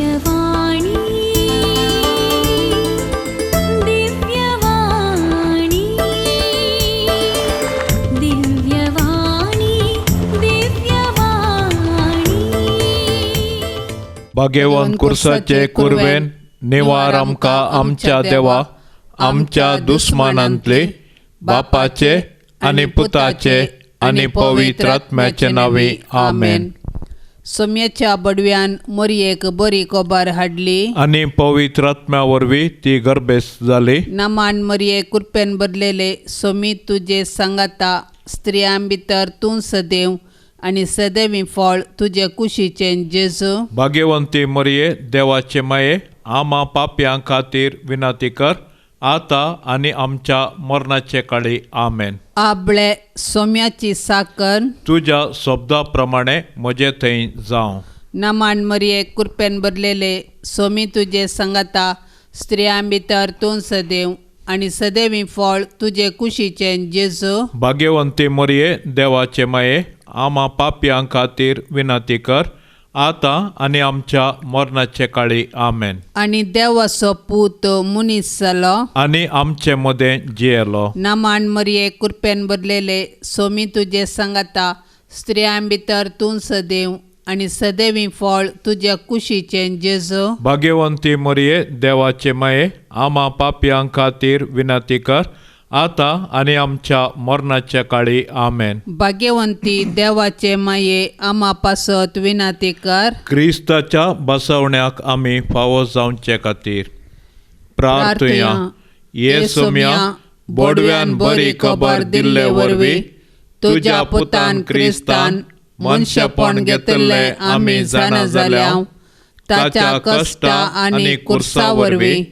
दिव्यवाणी दिव्यवाणी दिव्यवाणी दिव्यवाणी. भाग्यवंत कुर्साचे कुरवेन निवार आमकां आमच्या देवा आमच्या दुस्मानांतले बापाचे आनी पुताचे आनी पवित्र आत्म्याचे नांवे आमेन. सोम्याच्या बडव्यान मोरयेक बरी कोबार हाडली. आनी पवित्र आत्म्या वरवीं ती गर्भेस जाली. नमान मरये कुरपेन बरलेले सोमी तुजे सांगाता स्त्रियां भितर तूं सदैव आनी सदैवी फळ तुजे कुशीचें जेजू. भाग्यवंती मरये देवाचे माये आमा पापयां खातीर विनंती कर आतां आनी आमच्या मरणाचे काळी आमेन. आबळे सोम्याची साकर तुज्या शब्दा प्रमाणे म्हजे थंय जावं. नमान मरये कुरपेन बरलेले सोमी तुजे सांगाता स्त्रियां भितर तूं सदैव आनी सदैवी फळ तुजे कुशीचें जेजू. भाग्यवंती मरये देवाचे माये आमा पापयां खातीर विनंती कर आतां आनी आमच्या मरणाचे काळी आमेन. आनी देवाचो पूत मनीस जालो आनी आमचे मदें जियेलो. नमान मरये कुरपेन बरलेले सोमी तुजे सांगाता स्त्रियां भितर तूं सदैव आनी सदैवी फळ तुज्या कुशीचें जेजू. भाग्यवंती मरये देवाचे माये आमा पापयां खातीर विनंती कर आतां आनी आमच्या मरणाच्या काळी आमेन. भाग्यवंती देवाचे माये आमा पासत विनंती कर. क्रिस्ताच्या बसवण्याक आमी फावो जावचे खातीर प्रार्थुया. ये सोम्या बोडव्यान बरी खबर दिल्ले वरवीं तुज्या पुतान क्रिस्तान मनशेपण घेतिल्लें आमी जाणा जाल्या. ताच्या कश्टा आनी कुर्सा वरवीं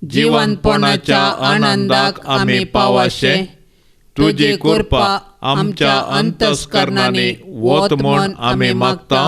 जिवनपणाच्या आनंदाक आमी पावाशे तुजी कृपा आमच्या अंतस्करणांनी वत म्हूण आमी मागता.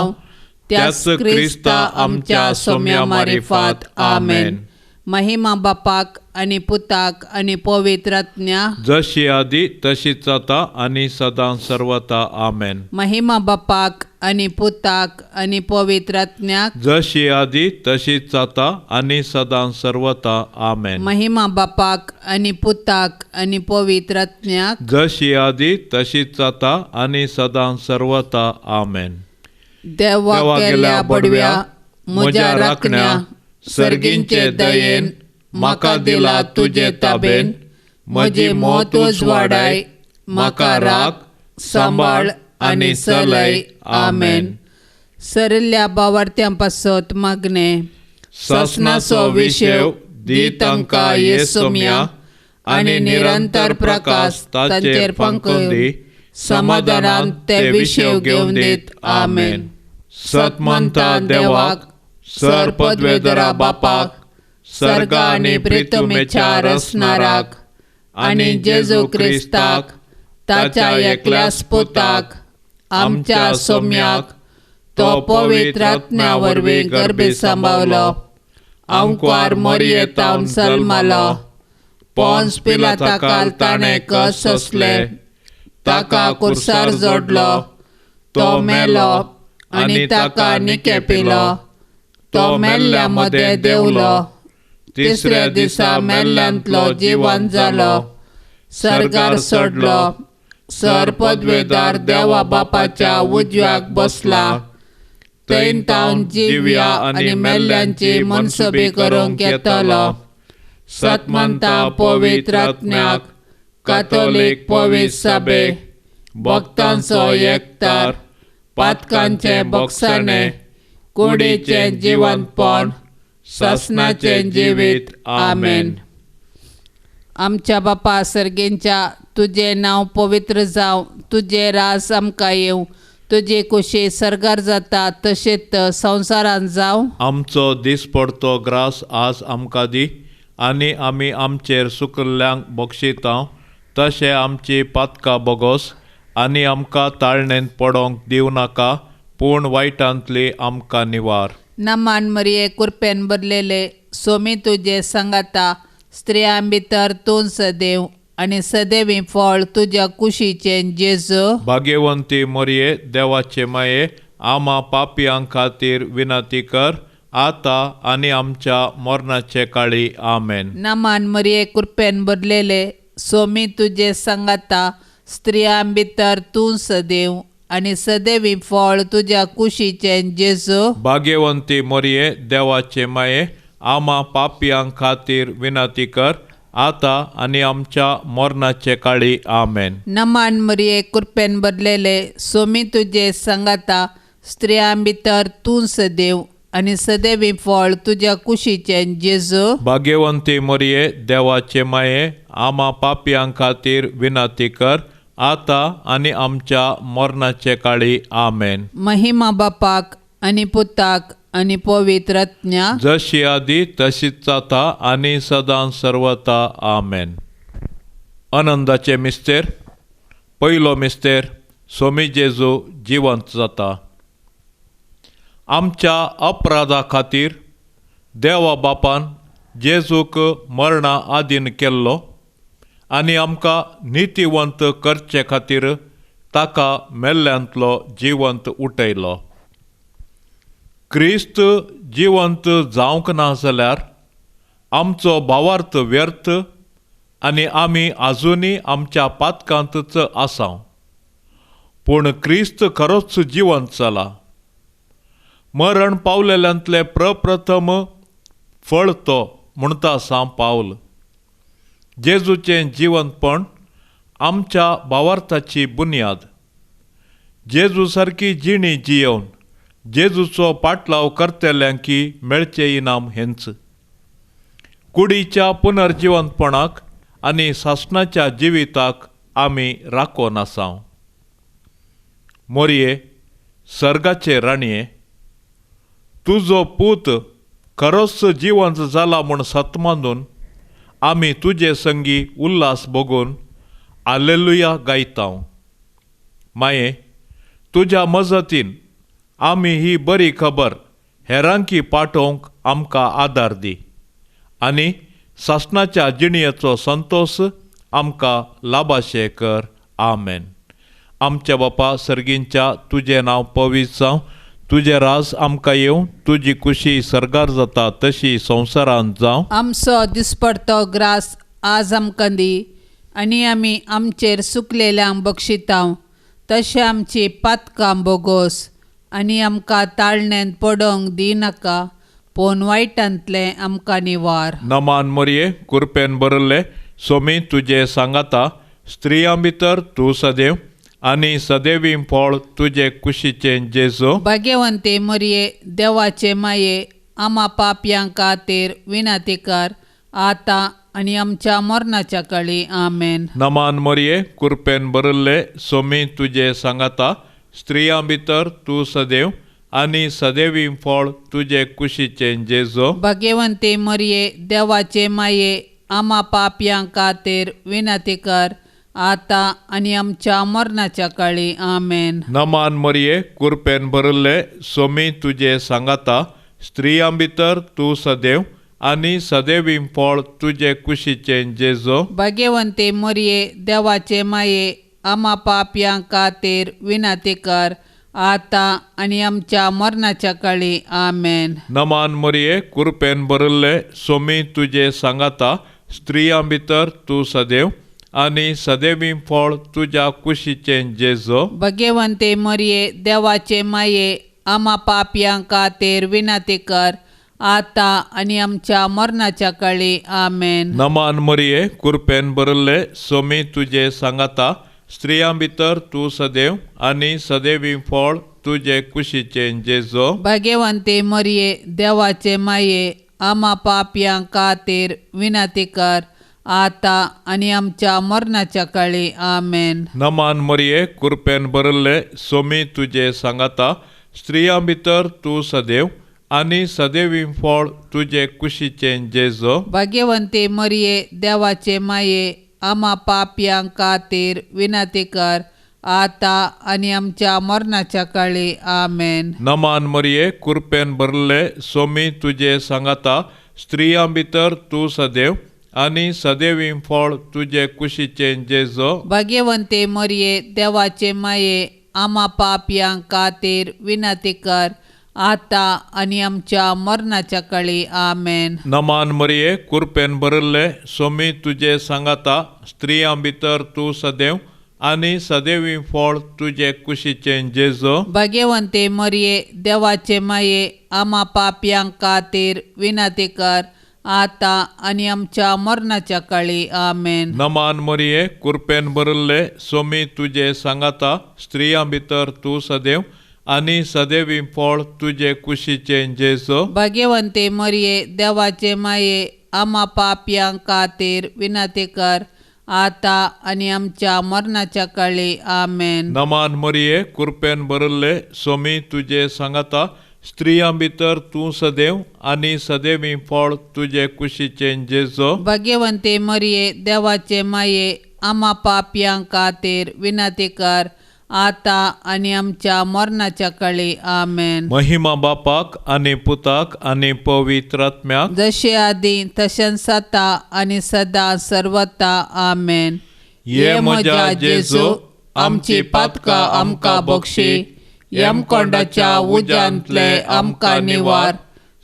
त्याच क्रिस्ता आमच्या सोम्या मारिफात आमेन. महिमा बापाक आनी पुताक आनी पवित्र आत्म्या जशी आदी तशीच आतां आनी सदां सर्वता आमेन. महिमा बापाक आनी पुताक आनी पवित्र आत्म्याक जशी आदी तशीच आतां आनी सदां सर्वता आमेन. महिमा बापाक आनी पुताक आनी पवित्र आत्म्याक जशी आदी तशीच आतां आनी सदां सर्वता आमेन. देवा केल्या बडव्या म्हज्या राखण्या सर्गींचे दयेन म्हाका दिला तुजे ताबेन म्हजी मौत उजवाडाय म्हाका राख सांबाळ आनी चलय आमेन. सरिल्ल्या बावार्थ्यां पासत मागणें. सासणाचो विशेव दी तांकां ये सोम्या आनी निरंतर प्रकाश ताचेर फांकून दी समाधानान ते विशेव घेवन दीत आमेन. सतमंता देवाक सर पदवेदरा बापाक सर्गा आनी प्रितमेच्या रसनाराक आनी जेजू क्रिस्ताक ताच्या एकल्याच पुताक आमच्या सोम्याक तो पवित्र आत्म्या वरवीं गर्भे सांबावलो आंकवार मरयेतावन जल्मलो पोन्स पिलाता ताणें कस सोंसले ताका कुर्सार जोडलो तो मेलो आनी ताका निकेपिलो तो मेल्ल्या मदें देंवलो तिसऱ्या दिसा मेल्ल्यांतलो जिवन जालो सर्गार सोडलो सर पदवेदार देवा बापाच्या उजव्याक बसला थंय तावन जिव्या आनी मेल्ल्यांची मनसुबी करूंक येतलो. सतमंता पवित्र आत्म्याक कातोलीक पवित्र सभेक भक्तांचो एकतार पातकांचें बोगसणें कुडीचें जिवनपण सासणाचें जिवीत आमेन. आमच्या बापा सर्गेंच्या तुजें नांव पवित्र जावं तुजें राज आमकां येवं तुजी कुशी सर्गार जाता तशेंच संवसारांत जावं. आमचो दीस पडतो ग्रास आज आमकां दी आनी आमी आमचेर सुकल्ल्यांक बक्षिता तशें आमची पातकां बोगोस आनी आमकां ताळणेंत पडोंक दिवं नाका पूण वायटांतली आमकां निवार. नमान मरिये कुरपेन भरलेले सोमी तुजे सांगाता स्त्रियां भितर तूं सदैव आनी सदैवी फळ तुज्या कुशीचें जेजू. भाग्यवंती मरिये देवाचे माये आमा पापयां खातीर विनंती कर आतां आनी आमच्या मरणाचे काळी. आमेन. नमान मरिये, कृपेन भरलेले, सोमी तुजे सांगाता, स्त्रियां भितर तूं सदैव आनी सदैवी फळ तुज्या कुशीचें जेजू. भाग्यवंती मरिये, देवाचे माये, आमा पापयां खातीर विनंती कर, आतां आनी आमच्या मरणाचे काळी. आमेन. नमान मरिये, कृपेन भरलेले, सोमी तुजे सांगाता, स्त्रियां भितर तूं सदैव आनी सदैवी फळ तुज्या कुशीचें जेजू. भाग्यवंती मरिये, देवाचे माये, आमा पापयां खातीर विनंती कर, आतां आनी आमच्या मरणाचे काळी. आमेन. महिमा बापाक आनी पुताक आनी पवित्र आत्म्या, जशी आदी तशीच जाता आनी सदां सर्वता. आमेन. आनंदाचे मिस्तेर. पयलो मिस्तेर, सोमी जेजू जिवंत जाता. आमच्या अपराधा खातीर देवा बापान जेजूक मरणा आदीन केल्लो आनी आमकां नितीवंत करचे खातीर ताका मेल्ल्यांतलो जिवंत उठयलो. क्रिस्त जिवंत जावंक ना जाल्यार आमचो भावार्थ व्यर्थ आनी आमी आजुनूय आमच्या पातकांतच आसा. पूण क्रिस्त खरोच जिवंत जाला. मरण पावलेल्यांतलें प्रप्रथम फळ तो म्हणटा सांव पावल. जेजूचें जिवंतपण आमच्या भावार्थाची बुन्याद. जेजू सारकी जिणी जियोवन जेजूचो पाटलाव करतल्यांकी मेळचें इनाम हेंच. कुडीच्या पुनर्जिवंतपणाक आनी सासणाच्या जिविताक आमी राखून आसा. मोरये, सर्गाचे राणये, तुजो पूत खरोच जिवंत जाला म्हूण सत मानून आमी तुजे संगी उल्हास भोगून आलेलुया गायता. माये, तुज्या मजतीन आमी ही बरी खबर हेरांकी पाठोवंक आमकां आदार दी आनी सासणाच्या जिणयेचो संतोश आमकां लाभाशे कर. आमेन. आमच्या बापा सर्गींच्या, तुजें नांव पवित्र जावं, तुजें राज आमकां येवं, तुजी खुशी सर्गार जाता तशी संवसारांत जावं. आमचो दिसपडतो ग्रास आज आमकां दी आनी आमी आमचेर सुकलेल्यांक बक्षितांव तशें आमची पातकां बोगोस आनी आमकां ताळण्यांत पडोवंक दिनाका, पूण वायटांतलें आमकां निवार. नमान मरिये, कुरपेन भरिल्ले, सोमी तुजे सांगाता, स्त्रियां भितर तूं सदैव आनी सदैवी फळ तुजे कुशीचें जेजू. भाग्यवंते मरिये, देवाचे माये, आमा पापयां खातीर विनंती कर, आतां आनी आमच्या मरणाच्या काळी. आमेन. नमान मरिये, कुरपेन भरिल्ले, सोमी तुजे सांगाता, स्त्रियां भितर तूं सदैव आनी सदैवी फळ तुजे कुशीचें जेजू. भाग्यवंते मरिये, देवाचे माये, आमा पापयां खातीर विनंती कर, आतां आनी आमच्या मरणाच्या काळी. आमेन. नमान मरिये, कुरपेन भरिल्ले, सोमी तुजे सांगाता, स्त्रियां भितर तूं सदैव आनी सदैवी फळ तुजे कुशीचें जेजू. भाग्यवंते मरिये, देवाचे माये, आमा पापयां खातीर विनंती कर, आतां आनी आमच्या मरणाच्या काळी. आमेन. नमान मरिये, कुरपेन भरिल्ले, सोमी तुजे सांगाता, स्त्रियां भितर तूं सदैव आनी सदैवी फळ तुज्या कुशीचें जेजू. भाग्यवंते मरिये, देवाचे माये, आमा पापयां खातीर विनंती कर, आतां आनी आमच्या मरणाच्या काळी. आमेन. नमान मरिये, कुरपेन भरिल्ले, सोमी तुजे सांगाता, स्त्रियां भितर तूं सदैव आनी सदैवी फळ तुजे कुशीचें जेजू. भाग्यवंते मरिये, देवाचे माये, आमा पापयां खातीर विनंती कर, आतां आनी आमच्या मरणाच्या काळी. आमेन. नमान मरिये, कुरपेन भरिल्ले, सोमी तुजे सांगाता, स्त्रियां भितर तूं सदैव आनी सदैवी फळ तुजे कुशीचें जेजू. भाग्यवंते मरिये, देवाचे माये, आमा पापयां खातीर विनंती कर, आतां आनी आमच्या मरणाच्या काळी. आमेन. नमान मरिये, कुरपेन भरिल्ले, सोमी तुजे सांगाता, स्त्रियां भितर तूं सदैव आनी सदैवी फळ तुजे कुशीचें जेजू. भाग्यवंते मरिये, देवाचे माये, आमा पापयां खातीर विनंती कर, आतां आनी आमच्या मरणाच्या काळी. आमेन. नमान मरिये, कुरपेन भरिल्ले, सोमी तुजे सांगाता, स्त्रियां भितर तूं सदैव आनी सदैवी फळ तुजे कुशीचें जेजू. भाग्यवंते मरिये, देवाचे माये, आमा पापयां खातीर विनंती कर, आतां आनी आमच्या मरणाच्या काळी. आमेन. नमान मरिये, कुरपेन भरिल्ले, सोमी तुजे सांगाता, स्त्रियां भितर तूं सदैव आनी सदैवी फळ तुजे कुशीचें जेजू. भाग्यवंते मरिये, देवाचे माये, आमा पापयां खातीर विनंती कर, आतां आनी आमच्या मरणाच्या काळी. आमेन. नमान मरिये, कुरपेन भरिल्ले, सोमी तुजे सांगाता, स्त्रियां भितर तूं सदैव आनी सदैवी फळ तुजे कुशीचें जेजू. भाग्यवंते मरिये, देवाचे माये, आमा पापयां खातीर विनंती कर, आतां आनी आमच्या मरणाच्या काळी. आमेन. महिमा बापाक आनी पुताक आनी पवित्र आत्म्याक, जशे आदी तशेंच आतां आनी सदां सर्वता. आमेन. ये म्हज्या जेजू, आमची पातकां आमकां बक्षी, यमकोंडाच्या उज्यांतले आमकां निवार,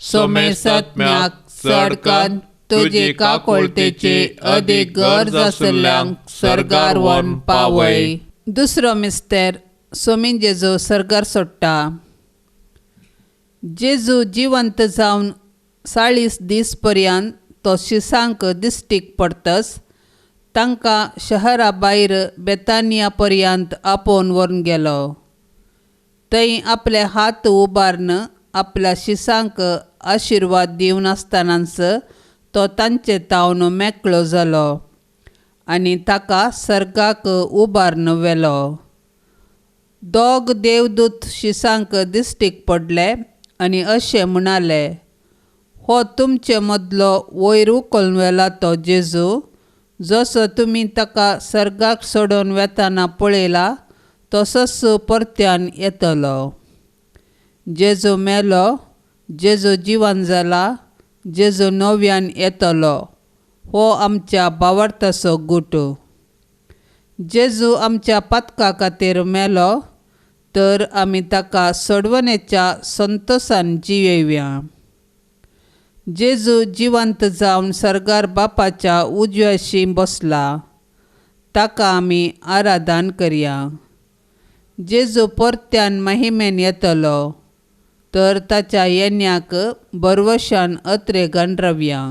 सोमेसत्म्याक चडकन तुजी काकोळतेची अदीक गरज आशिल्ल्यांक सर्गार व्हरून पावय. दुसरो मिस्तेर, सोमीन जेजू सर्गार सोडटा. जेजू जिवंत जावन 40 दीस पर्यंत तो शिसांक दिश्टीक पडतस तांकां शहरा भायर बेतानिया पर्यंत आपोवन व्हरून गेलो. थंय आपले हात उबारून आपल्या शिसांक आशिर्वाद दिवन आसतनाच तो तांचे तावन मेकळो जालो आनी ताका सर्गाक उबारून व्हेलो. दोग देवदूत शिसांक दिश्टीक पडले आनी अशें म्हणाले, हो तुमचे मदलो वयर उखलून व्हेला तो जेजू, जसो तुमी ताका सर्गाक सोडून वेतना पळयला तसोच परत्यान येतलो. जेजू मेलो, जेजू जिवन जाला, जेजू नव्यान येतलो, हो आमच्या भावार्थाचो गुट. जेजू आमच्या पातका खातीर मेलो तर आमी ताका सोडवणेच्या संतोशान जियेवया. जेजू जिवंत जावन सर्गार बापाच्या उजव्याशी बसला, ताका आमी आराधन करया. जेजू परत्यान महिमेन येतलो तर ताच्या येण्याक बरवशान अत्रेगान रावया.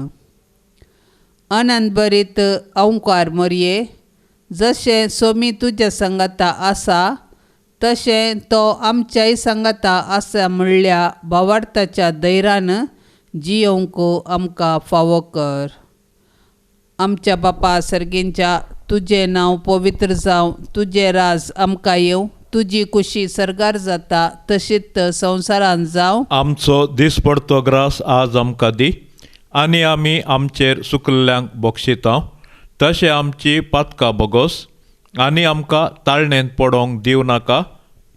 आनंद भरीत अंकार मरये, जशें सोमी तुज्या सांगाता आसा तशें तो आमच्याय सांगाता आसा म्हणल्या भावार्थाच्या धैर्यान जियोवंक आमकां फावो कर. आमच्या बापा सर्गींच्या, तुजें नांव पवित्र जावं, तुजें राज आमकां येवं, तुजी कुशी सर्गार जाता तशीच संवसारांत जावं. आमचो दिसपडतो ग्रास आज आमकां दी आनी आमी आमचेर सुकल्ल्यांक बक्षिता तशें आमची पातकां बोगोस आनी आमकां ताळणेंत पडोंक दिवं नाका,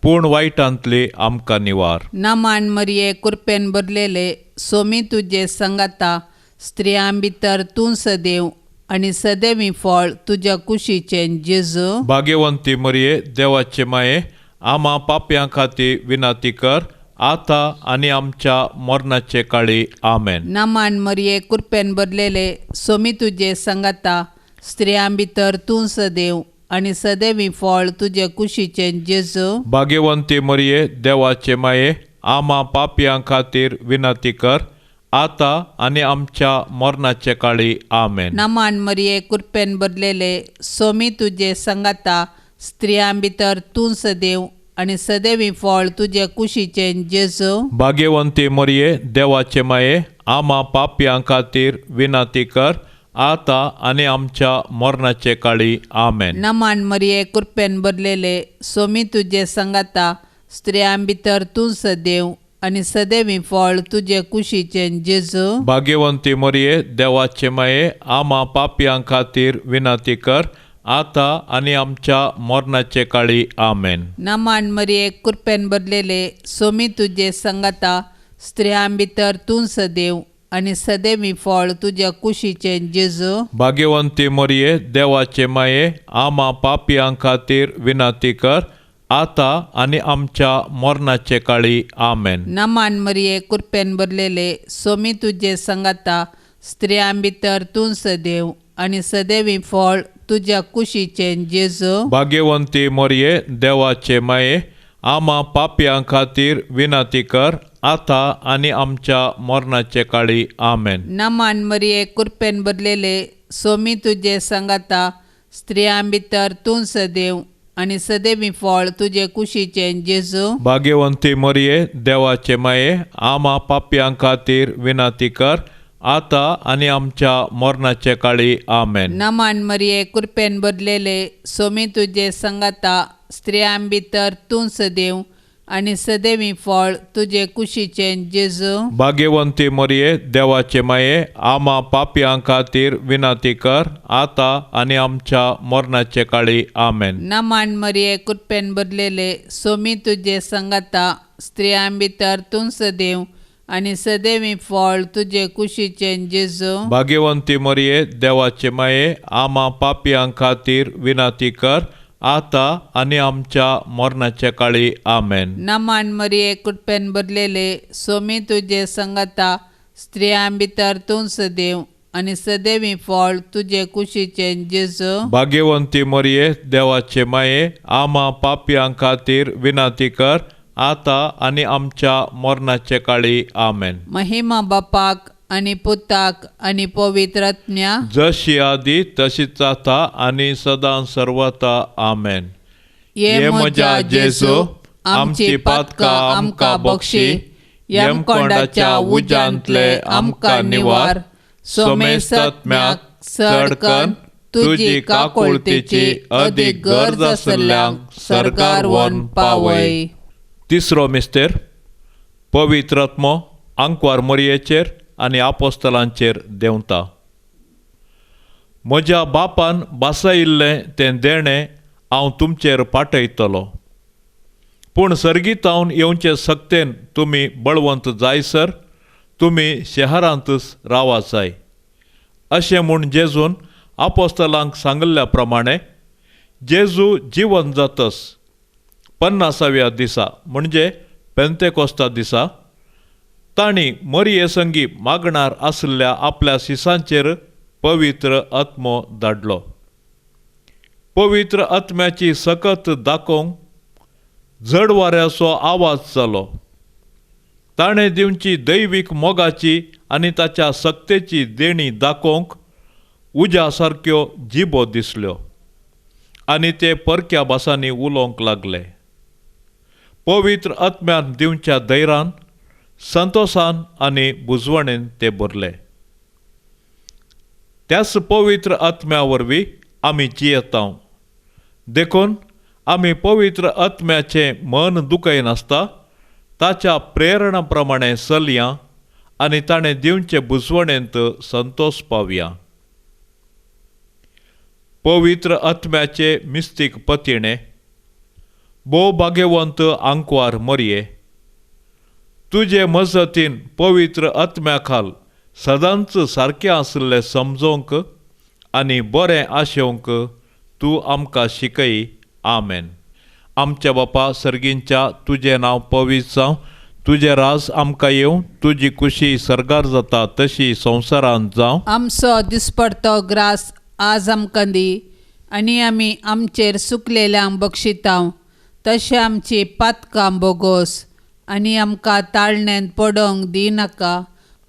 पूण वायटांतली आमकां निवार. नमान मरिये, कुरपेन भरलेले, सोमी तुजे सांगाता, स्त्रियां भितर तूं सदैव आनी सदैवी फळ तुज्या कुशीचें जेजू. भाग्यवंती मरिये, देवाचे माये, आमा पापयां खातीर विनंती कर, आतां आनी आमच्या मरणाचे काळी. आमेन. नमान मरिये, कुरपेन भरलेले, सोमी तुजे सांगाता, स्त्रियां भितर तूं सदैव आनी सदैवी फळ तुजे कुशीचें जेजू. भाग्यवंती मरिये, देवाचे माये, आमा पापयां खातीर विनंती कर, आतां आनी आमच्या मरणाचे काळी. आमेन. नमान मरिये, कुरपेन भरलेले, सोमी तुजे सांगाता, स्त्रियां भितर तूं सदैव आनी सदैवी फळ तुजे कुशीचें जेजू. भाग्यवंती मरिये, देवाचे माये, आमा पापयां खातीर विनंती कर, आतां आनी आमच्या मरणाचे काळी. आमेन. नमान मरिये, कुरपेन भरलेले, सोमी तुजे सांगाता, स्त्रियां भितर तूं सदैव आनी सदैवी फळ तुजे कुशीचें जेजू. भाग्यवंती मरिये, देवाचे माये, आमा पापयां खातीर विनंती कर, आतां आनी आमच्या मरणाचे काळी. आमेन. नमान मरिये, कुरपेन भरलेले, सोमी तुजे सांगाता, स्त्रियां भितर तूं सदैव आनी सदैवी फळ तुज्या कुशीचें जेजू. भाग्यवंती मरिये, देवाचे माये, आमा पापयां खातीर विनंती कर, आतां आनी आमच्या मरणाचे काळी. आमेन. नमान मरिये, कृपेन भरलेले, सोमी तुजे संगाता, स्त्रियां भितर तूं सदैव आनी सदैवी फळ तुज्या कुशीचें जेजू. भाग्यवंती मरिये, देवाचे माये, आमा पापयां खातीर विनंती कर, आतां आनी आमच्या मरणाचे काळी. आमेन. नमान मरिये, कृपेन भरलेले, सोमी तुजे संगाता, स्त्रियां भितर तूं सदैव आनी सदैवी फळ तुजे कुशीचें जेजू. भाग्यवंती मरिये, देवाचे माये, आमा पापयां खातीर विनंती कर, आतां आनी आमच्या मरणाचे काळी. आमेन. नमान मरिये, कृपेन भरलेले, सोमी तुजे संगाता, स्त्रियां भितर तूं सदैव आनी सदैवी फळ तुजे कुशीचें जेजू. भाग्यवंती मरिये, देवाचे माये, आमा पापयां खातीर विनंती कर, आतां आनी आमच्या मरणाचे काळी. आमेन. नमान मरिये, कृपेन भरलेले, सोमी तुजे संगाता, स्त्रियां भितर तूं सदैव आनी सदैवी फळ तुजे कुशीचें जेजू. भाग्यवंती मरिये, देवाचे माये, आमा पापयां खातीर विनंती कर, आतां आनी आमच्या मरणाचे काळी. आमेन. नमान मरिये, कृपेन भरलेले, सोमी तुजे संगाता, स्त्रियां भितर तूं सदैव आनी सदैवी फळ तुजे कुशीचें जेजू. भाग्यवंती मरिये, देवाचे माये, आमा पापयां खातीर विनंती कर, आतां आनी आमच्या मरणाचे काळी. आमेन. महिमा बापाक आनी पुताक आनी पवित्र आत्म्या, जशी आदी तशीच आतां आनी सदां सर्वता. आमेन. ये म्हज्या जेजू, आमची पातकां आमकां बक्षी, यमकोंडाच्या उज्यांतले आमकां निवार, सोमेसत्म्याक चडकन तुजी काकुळतीची अदीक गरज आसल्ल्यांक सरकार वन पावय. तिसरो मिस्तेर, पवित्र आत्मो आंकवार मरियेचेर आनी आपोस्तलांचेर देंवता. म्हज्या बापान बासयिल्लें तें देणें हांव तुमचेर पाठयतलो, पूण सर्गीतावन येवचे सक्तेन तुमी बळवंत जायसर तुमी शहरांतच रावा जाय, अशें म्हूण जेजून आपोस्तलांक सांगिल्ल्या प्रमाणे जेजू जिवन जातस 50व्या दिसा म्हणजे पेंतेकोस्ता दिसा तांणी मरिये संगी मागणार आशिल्ल्या आपल्या शिसांचेर पवित्र आत्मो धाडलो. पवित्र आत्म्याची सकत दाखोवंक जड वाऱ्याचो आवाज जालो. ताणें दिवची दैवीक मोगाची आनी ताच्या सक्तेची देणी दाखोवंक उज्या सारक्यो जिबो दिसल्यो आनी ते परक्या भासांनी उलोवंक लागले. पवित्र आत्म्यान दिवच्या धैर्यान, संतोसान आनी बुजवणेन ते भरले. त्याच पवित्र आत्म्या वरवीं आमी जियेता, देखून आमी पवित्र आत्म्याचें मन दुखयनासता ताच्या प्रेरणा प्रमाणे चलया आनी ताणें दिवचे बुजवणेंत संतोष पावया. पवित्र आत्म्याचे मिस्तीक पतिणे, भोव भाग्यवंत आंकवार मरिये, तुजे मजतीन पवित्र आत्म्या खाल सदांच सारकें आशिल्लें समजोवंक आनी बरें आशेवंक तूं आमकां शिकय. आमेन. आमच्या बापा सर्गींच्या, तुजें नांव पवित्र जावं, तुजें राज आमकां येवं, तुजी कुशी सर्गार जाता तशी संवसारांत जावं. आमचो दिसपडतो ग्रास आज आमकां दी आनी आमी आमचेर सुकलेल्यांक बक्षितांव, तशें आमची पातकां बोगोस आनी आमकां ताळण्यांत पडोवंक दिनाका,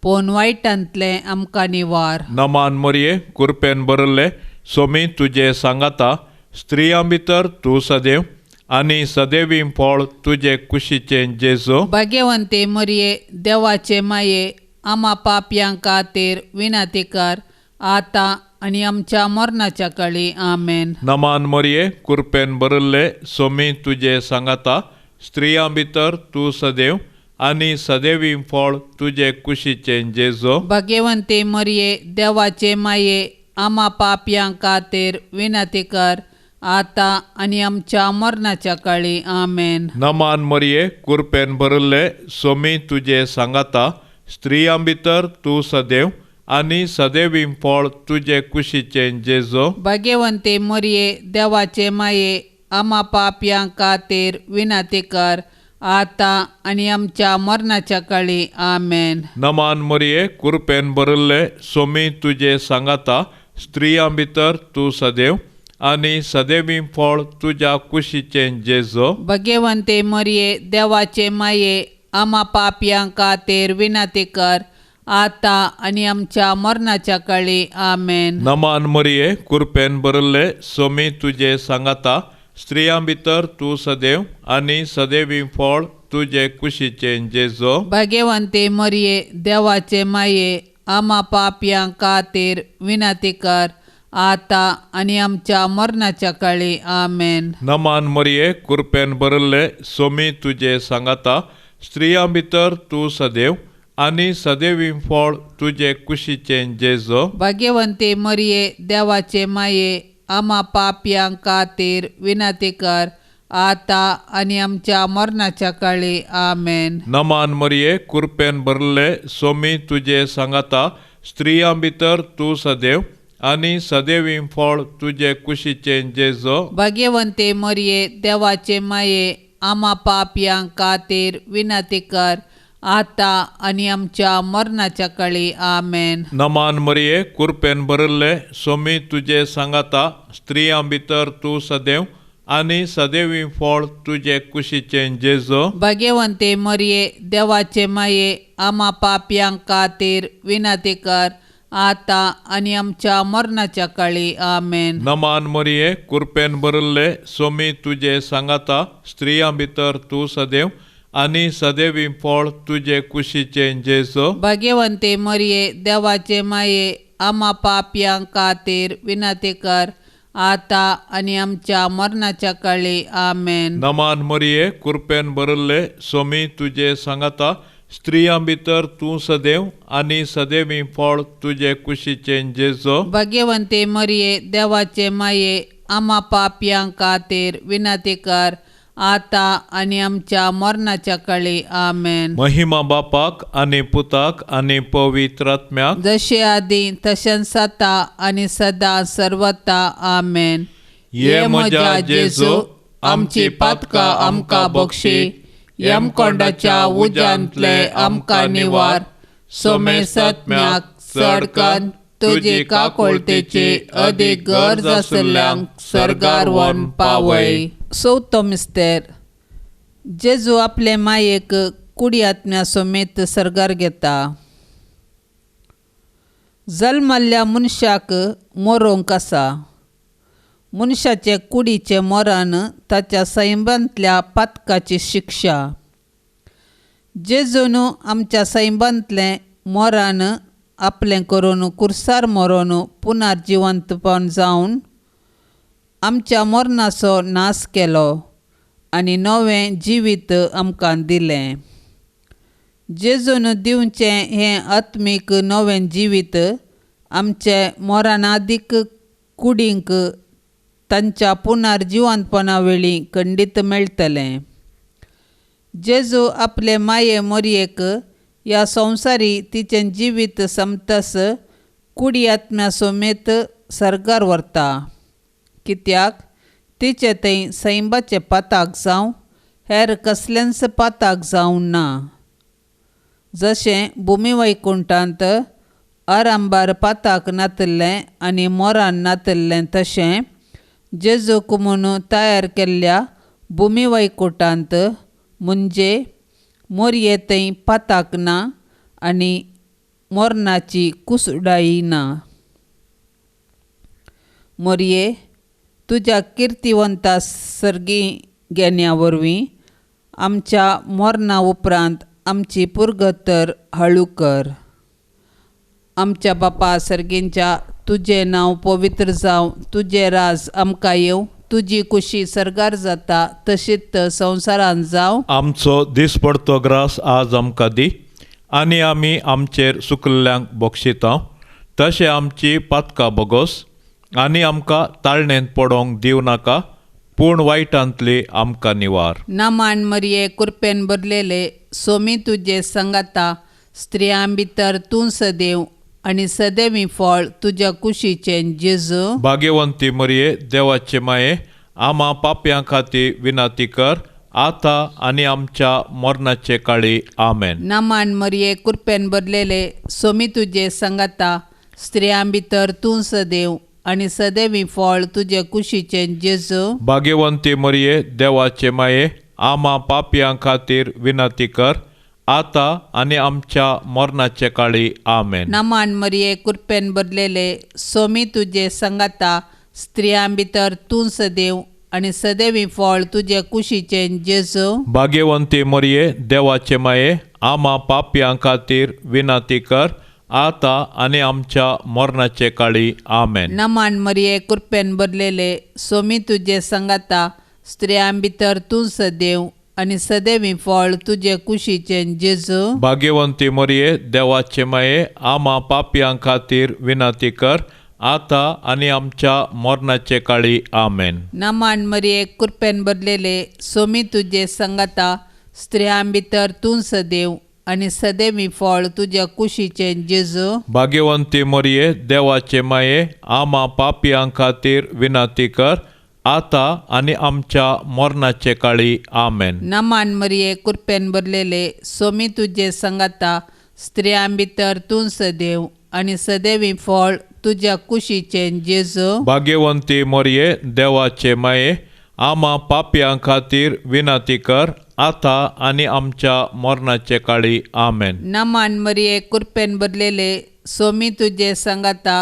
पूण वायटांतलें आमकां निवार. नमान मरिये, कुरपेन भरिल्ले, सोमी तुजे सांगाता, स्त्रियां भितर तूं सदैव आनी सदैवी फळ तुजे कुशीचें जेजू. भाग्यवंते मरिये, देवाचे माये, आमा पापयां खातीर विनंती कर, आतां आनी आमच्या मरणाच्या काळी. आमेन. नमान मरिये, कुरपेन भरिल्ले, सोमी तुजे सांगाता, स्त्रियां भितर तूं सदैव आनी सदैवी फळ तुजे कुशीचें जेजू. भाग्यवंते मरिये, देवाचे माये, आमा पापयां खातीर विनंती कर, आतां आनी आमच्या मरणाच्या काळी. आमेन. नमान मरिये, कुरपेन भरिल्ले, सोमी तुजे सांगाता, स्त्रियां भितर तूं सदैव आनी सदैवी फळ तुजे कुशीचें जेजू. भाग्यवंते मरिये, देवाचे माये, आमा पापयां खातीर विनंती कर आतां आनी आमच्या मरणाच्या काळी. आमेन. नमान मरिये, कृपेन भरिल्ले, सोमी तुजे सांगाता, स्त्रियां भितर तूं सदैव आनी सदैवी फळ तुज्या कुशीचें जेजू. भगवंते मरिये, देवाचे माये, आमा पापयां खातीर विनंती कर आतां आनी आमच्या मरणाच्या काळी. आमेन. नमान मरिये, कृपेन भरिल्ले, सोमी तुजे सांगाता, स्त्रियां भितर तूं सदैव आनी सदैवी फळ तुजे कुशीचें जेजू. भगवंते मरिये, देवाचे माये, आमा पापयां खातीर विनंती कर आतां आनी आमच्या मरणाच्या काळी. आमेन. नमान मरिये, कृपेन भरिल्ले, सोमी तुजे सांगाता, स्त्रियां भितर तूं सदैव आनी सदैवी फळ तुजे कुशीचें जेजू. भगवंते मरिये, देवाचे माये, आमा पापयां खातीर विनंती कर आतां आनी आमच्या मरणाच्या काळी. आमेन. नमान मरिये, कृपेन भरिल्ले, सोमी तुजे सांगाता, स्त्रियां भितर तूं सदैव आनी सदैवी फळ तुजे कुशीचें जेजू. भगवंते मरिये, देवाचे माये, आमा पापयां खातीर विनंती कर आतां आनी आमच्या मरणाच्या काळी. आमेन. नमान मरिये, कृपेन भरिल्ले, सोमी तुजे सांगाता, स्त्रियां भितर तूं सदैव आनी सदैवी फळ तुजे कुशीचें जेजू. भगवंते मरिये, देवाचे माये, आमा पापयां खातीर विनंती कर आतां आनी आमच्या मरणाच्या काळी. आमेन. नमान मरिये, कृपेन भरिल्ले, सोमी तुजे सांगाता, स्त्रियां भितर तूं सदैव आनी सदैवी फळ तुजे कुशीचें जेजू. भगवंते मरिये, देवाचे माये, आमा पापयां खातीर विनंती कर आतां आनी आमच्या मरणाच्या काळी. आमेन. नमान मरिये, कृपेन भरिल्ले, सोमी तुजे सांगाता, स्त्रियां भितर तूं सदैव आनी सदैवी फळ तुजे कुशीचें जेजू. भगवंते मरिये, देवाचे माये, आमा पापयां खातीर विनंती कर आतां आनी आमच्या मरणाच्या काळी. आमेन. महिमा बापाक आनी पुताक आनी पवित्र आत्म्याक, जशे आदी तशेंच आतां आनी सदां सर्वता. आमेन. ये म्हज्या जेजू, आमची पातकां आमकां बक्षी, यमकोंडाच्या उज्यांतले आमकां निवार, सोमेसत्म्याक चडकन तुजी काकोळतेची अदीक गरज आशिल्ल्यांक सर्गार व्हरून पावय. चवथो मिस्तेर. जेजू आपले मायेक कुडी आत्म्या समेत सर्गार घेता. जल्मल्ल्या मनशाक मरोंक आसा. मनशाचे कुडीचें मरण ताच्या सैमांतल्या पातकाची शिक्षा. जेजून आमच्या सैमांतलें मरण आपलें करून कुर्सार मरोन पुनर्जिवंतपण जावन आमच्या मरणाचो नाश केलो आनी नवें जिवीत आमकां दिलें. जेजून दिवचें हें आत्मीक नवें जिवीत आमचे मरणादीक कुडींक तांच्या पुनर्जिवंतपणा वेळी खंडीत मेळटलें. जेजू आपले माये मोरयेक ह्या संवसारी तिचें जिवीत समतस कुडी आत्म्या समेत सर्गार व्हरता. कित्याक तिचे थंय सैमाचे पाताक जावं हेर कसलेंच पाताक जावं ना. जशें भुमी वैकुंठांत आरंभार पाताक नातिल्लें आनी मोरान नातिल्लें तशें जेजूक म्हूण तयार केल्ल्या भुमी वैकुंठांत म्हणजे मोरये थंय पाताक ना आनी मोरणाची कुसडाई ना. मोरये, तुज्या किर्तिवंता सर्गी घेण्या वरवीं आमच्या मरणा उपरांत आमची पुरगतर हळू कर. आमच्या बापा सर्गींच्या, तुजें नांव पवित्र जावं, तुजें राज आमकां येवं, तुजी कुशी सर्गार जाता तशीच संवसारांत जावं. आमचो दिसपडतो ग्रास आज आमकां दी आनी आमी आमचेर सुकल्ल्यांक बक्षिता तशें आमची पातकां बोगोस आनी आमकां ताळणेंत पडोंक दिवं नाका, पूण वायटांतली आमकां निवार. नमान मरिये, कुरपेन भरलेले, सोमी तुजे संगाता, स्त्रियां भितर तूं सदैव आनी सदैवी फळ तुज्या कुशीचें जेजू. भाग्यवंती मरिये, देवाचे माये, आमा पापयां खातीर विनंती कर आतां आनी आमच्या मरणाचे काळी. आमेन. नमान मरिये, कृपेन भरलेले, सोमी तुजे संगाता, स्त्रियां भितर तूं सदैव आनी सदैवी फळ तुजे कुशीचें जेजू. भाग्यवंती मरिये, देवाचे माये, आमा पापयां खातीर विनंती कर आतां आनी आमच्या मरणाचे काळी. आमेन. नमान मरिये, कृपेन भरलेले, सोमी तुजे संगाता, स्त्रियां भितर तूं सदैव आनी सदैवी फळ तुजे कुशीचें जेजू. भाग्यवंती मरिये, देवाचे माये, आमा पापयां खातीर विनंती कर आतां आनी आमच्या मरणाचे काळी. आमेन. नमान मरिये, कृपेन भरलेले, सोमी तुजे संगाता, स्त्रियां भितर तूं सदैव आनी सदैवी फळ तुजे कुशीचें जेजू. भाग्यवंती मरिये, देवाचे माये, आमा पापयां खातीर विनंती कर आतां आनी आमच्या मरणाचे काळी. आमेन. नमान मरिये, कृपेन भरलेले, सोमी तुजे संगाता, स्त्रियां भितर तूं सदैव आनी सदैवी फळ तुज्या कुशीचें जेजू. भाग्यवंती मरिये, देवाचे माये, आमा पापयां खातीर विनंती कर आतां आनी आमच्या मरणाचे काळी. आमेन. नमान मरिये, कृपेन भरलेले, सोमी तुजे संगाता, स्त्रियां भितर तूं सदैव आनी सदैवी फळ तुज्या कुशीचें जेजू. भाग्यवंती मरिये, देवाचे माये, आमा पापयां खातीर विनंती कर आतां आनी आमच्या मरणाचे काळी. आमेन. नमान मरिये, कृपेन भरलेले, सोमी तुजे संगाता,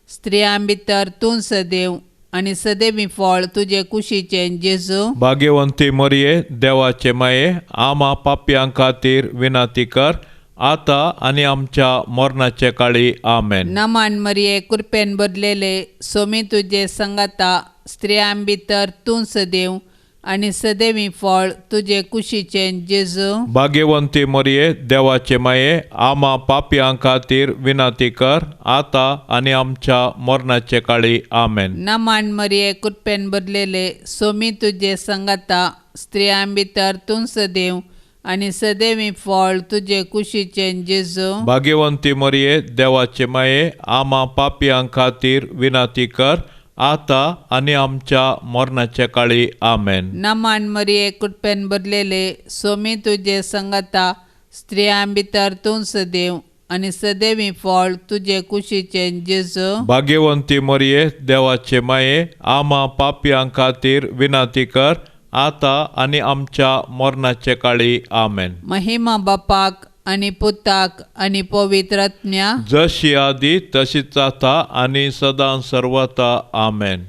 स्त्रियां भितर तूं सदैव आनी सदैवी फळ तुजे कुशीचें जेजू. भाग्यवंती मरिये, देवाचे माये, आमा पापयां खातीर विनंती कर आतां आनी आमच्या मरणाचे काळी. आमेन. नमान मरिये, कृपेन भरलेले, सोमी तुजे संगाता, स्त्रियां भितर तूं सदैव आनी सदैवी फळ तुजे कुशीचें जेजू. भाग्यवंती मरिये, देवाचे माये, आमा पापयां खातीर विनंती कर आतां आनी आमच्या मरणाचे काळी. आमेन. नमान मरिये, कृपेन भरलेले, सोमी तुजे संगाता, स्त्रियां भितर तूं सदैव आनी सदैवी फळ तुजे कुशीचें जेजू. भाग्यवंती मरिये, देवाचे माये, आमा पापयां खातीर विनंती कर आतां आनी आमच्या मरणाचे काळी. आमेन. नमान मरिये, कृपेन भरलेले, सोमी तुजे संगाता, स्त्रियां भितर तूं सदैव आनी सदैवी फळ तुजे कुशीचें जेजू. भाग्यवंती मरिये, देवाचे माये, आमा पापयां खातीर विनंती कर आतां आनी आमच्या मरणाचे काळी. आमेन. महिमा बापाक आनी पुताक आनी पवित्र आत्म्या, जशी आदी तशीच आतां आनी सदां सर्वता. आमेन.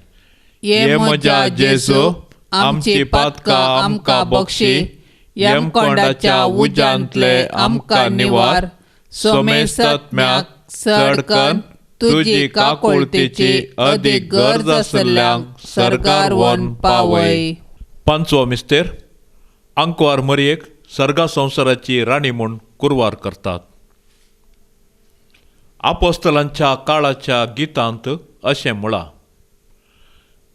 ये म्हज्या जेजू, आमची पातकां आमकां बक्षी, यमकोंडाच्या उज्यांतले आमकां निवार, सोमेसत्म्याक चडकन तुजी काकुळतीची अदीक गरज आसल्ल्यांक सरकार व्हरून पावय. पांचवो मिस्तेर, आंकवार मरियेक सर्गा संवसाराची राणी म्हूण कुरवार करतात. आपोस्तलांच्या काळाच्या गितांत अशें म्हळां,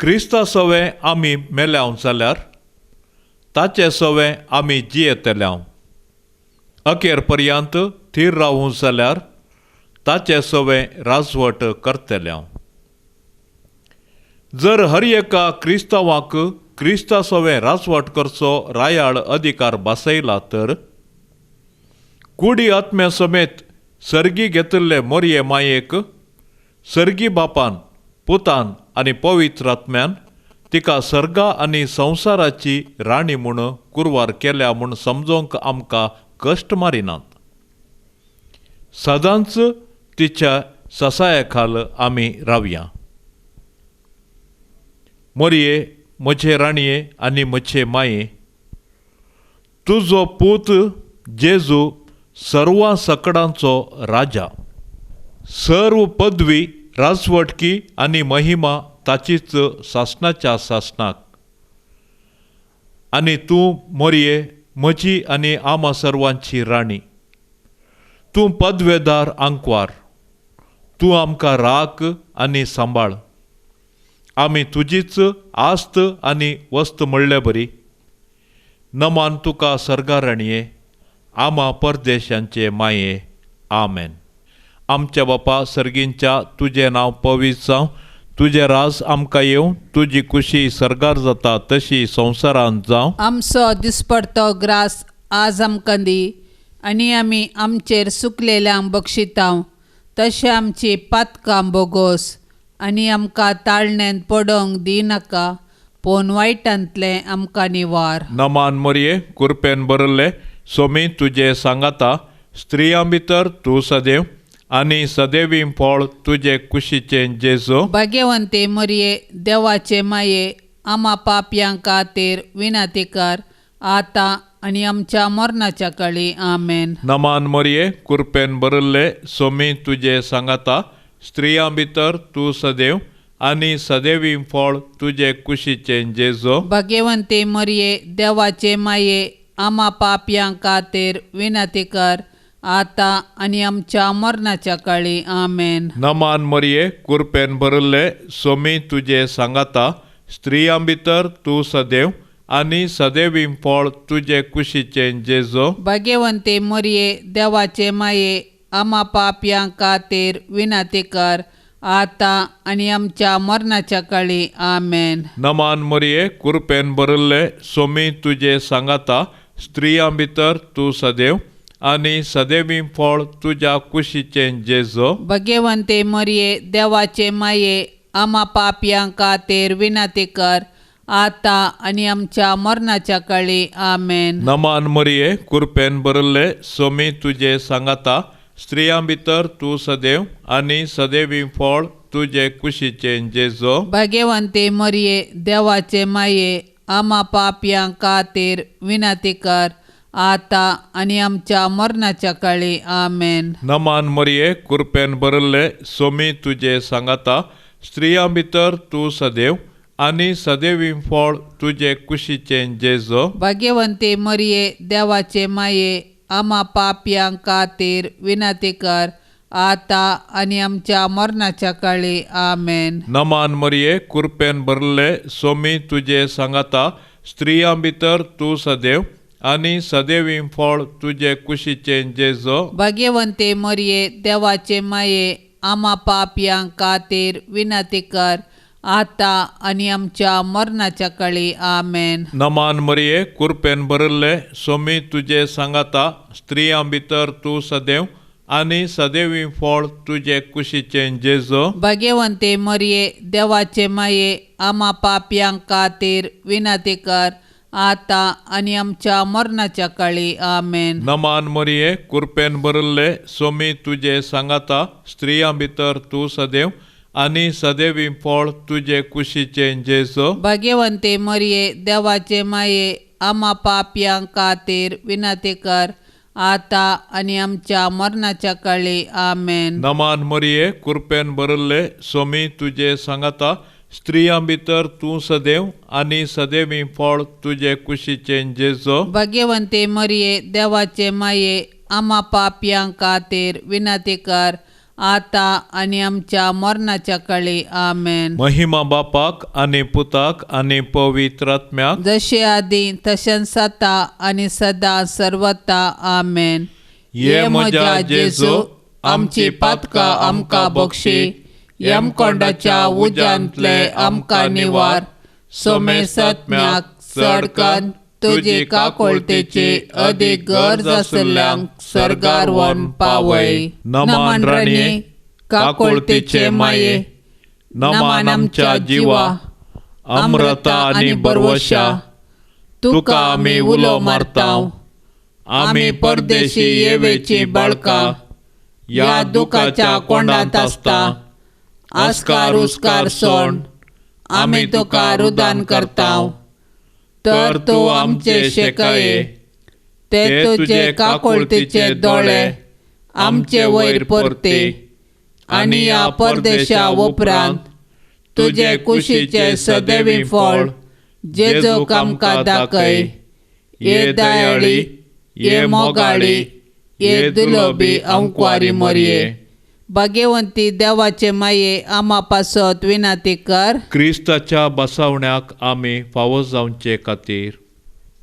क्रिस्ता सवें आमी मेल्याव जाल्यार ताचे सवें आमी जियेतल्याव, अखेर पर्यंत थीर रावूं जाल्यार ताचे सवें राजवट करतल्याव. जर हर एका क्रिस्तांवाक क्रिस्ता सवें राजवट करचो रायाळ अधिकार बसयला तर कुडी आत्म्या समेत सर्गी घेतिल्ले मोरये मायेक सर्गी बापान, पुतान आनी पवित्र आत्म्यान तिका सर्गा आनी संवसाराची राणी म्हूण कुरवार केल्या म्हूण समजोवंक आमकां कश्ट मारिनात. सदांच तिच्या ससाया खाल आमी रावया. मोरये म्हजे राणये आनी म्हजे माये, तुजो पूत जेजू सर्वां सकडांचो राजा, सर्व पदवी राजवटकी आनी महिमा ताचीच सासणाच्या सासणाक. आनी तूं मोरये म्हजी आनी आमा सर्वांची राणी, तूं पदवेदार आंकवार, तूं आमकां राख आनी सांबाळ. आमी तुजीच आस्त आनी वस्त म्हणले बरी नमान तुका सर्गा राणये, आमा परदेशांचे माये. आमेन. आमच्या बापा सर्गींच्या, तुजें नांव पवित्र जावं, तुजें राज आमकां येवं, तुजी कुशी सर्गार जाता तशी संवसारांत जावं. आमचो दिसपडतो ग्रास आज आमकां दी आनी आमी आमचेर सुकलेल्यांक बक्षितांव तशें आमची पातकां बोगोस आनी आमकां ताळण्यांत पडोवंक दिनाका पूण वायटांतलें आमकां निवार. नमान मोरये, कुरपेन भरिल्ले, सोमी तुजे सांगाता, स्त्रियां भितर तूं सदैव आनी सदैवी फळ तुजे कुशीचें जेजू. भाग्यवंते मोरये, देवाचे माये, आमा पापयां खातीर विनंती कर आतां आनी आमच्या मरणाच्या काळी. आमेन. नमान मोरये, कुरपेन भरिल्ले, सोमी तुजे सांगाता, स्त्रियां भितर तूं सदैव आनी सदैवी फळ तुजे कुशीचें जेजू. भाग्यवंते मोरये, देवाचे माये, आमा पापयां खातीर विनंती कर आतां आनी आमच्या मरणाच्या काळी. आमेन. नमान मोरये, कुरपेन भरिल्ले, सोमी तुजे सांगाता, स्त्रियां भितर तूं सदैव आनी सदैवी फळ तुजे कुशीचें जेजू. भाग्यवंते मोरये, देवाचे माये, आमा पापयां खातीर विनंती कर आतां आनी आमच्या मरणाच्या काळी. आमेन. नमान मोरये, कुरपेन भरिल्ले, सोमी तुजे सांगाता, स्त्रियां भितर तूं सदैव आनी सदैवी फळ तुज्या कुशीचें जेजू. भाग्यवंते मोरये, देवाचे माये, आमा पापयां खातीर विनंती कर आतां आनी आमच्या मरणाच्या काळी. आमेन. नमान मोरये, कुरपेन भरिल्ले, सोमी तुजे सांगाता, स्त्रियां भितर तूं सदैव आनी सदैवी फळ तुजे कुशीचें जेजू. भाग्यवंते मोरये, देवाचे माये, आमा पापयां खातीर विनंती कर आतां आनी आमच्या मरणाच्या काळी. आमेन. नमान मोरये, कुरपेन भरिल्ले, सोमी तुजे सांगाता, स्त्रियां भितर तूं सदैव आनी सदैवी फळ तुजे कुशीचें जेजू. भाग्यवंते मोरये, देवाचे माये, आमा पापयां खातीर विनंती कर आतां आनी आमच्या मरणाच्या काळी. आमेन. नमान मोरये, कुरपेन भरिल्ले, सोमी तुजे सांगाता, स्त्रियां भितर तूं सदैव आनी सदैवी फळ तुजे कुशीचें जेजू. भाग्यवंते मोरये, देवाचे माये, आमा पापयां खातीर विनंती कर आतां आनी आमच्या मरणाच्या काळी. आमेन. नमान मोरये, कुरपेन भरिल्ले, सोमी तुजे सांगाता, स्त्रियां भितर तूं सदैव आनी सदैवी फळ तुजे कुशीचें जेजू. भाग्यवंते मोरये, देवाचे माये, आमा पापयां खातीर विनंती कर आतां आनी आमच्या मरणाच्या काळी. आमेन. नमान मोरये, कुरपेन भरिल्ले, सोमी तुजे सांगाता, स्त्रियां भितर तूं सदैव आनी सदैवी फळ तुजे कुशीचें जेजू. भाग्यवंते मोरये, देवाचे माये, आमा पापयां खातीर विनंती कर आतां आनी आमच्या मरणाच्या काळी. आमेन. नमान मोरये, कुरपेन भरिल्ले, सोमी तुजे सांगाता, स्त्रियां भितर तूं सदैव आनी सदैवी फळ तुजे कुशीचें जेजू. भाग्यवंते मोरये, देवाचे माये, आमा पापयां खातीर विनंती कर आतां आनी आमच्या मरणाच्या काळी. आमेन. महिमा बापाक आनी पुताक आनी पवित्र आत्म्याक, जशे आदी तशेंच आतां आनी सदां सर्वता. आमेन. ये म्हज्या जेजू, आमची पातकां आमकां बक्षी, यमकोंडाच्या उज्यांतले आमकां निवार, सोमेसत्म्याक चडकन तुजी काकोळतेची अदीक गरज आशिल्ल्यांक सर्गार व्हरून पावय. नमान राणये, काकोळतेचे माये, नमान आमच्या जिवा, अमृता आनी बरवशा, तुका आमी उलो मारता, आमी परदेशी येवेची बाळकां, ह्या दुखाच्या कोंडांत आसता, आस्कार उस्कार सोंड आमी तुका रुदान करता, तर तूं आमचे शेकाये, ते तुजे काकोळतेचे दोळे आमचे वयर परते आनी ह्या परदेशा उपरांत तुजे कुशीचे सदैवी फळ जेजूक आमकां दाखय. ये दयाळी, ये मोगाळी, ये दुलोबी अंकवारी मोरये, भाग्यवंती देवाचे माये, आमा पासत विनंती कर. क्रिस्ताच्या बसावण्याक आमी फावो जावचे खातीर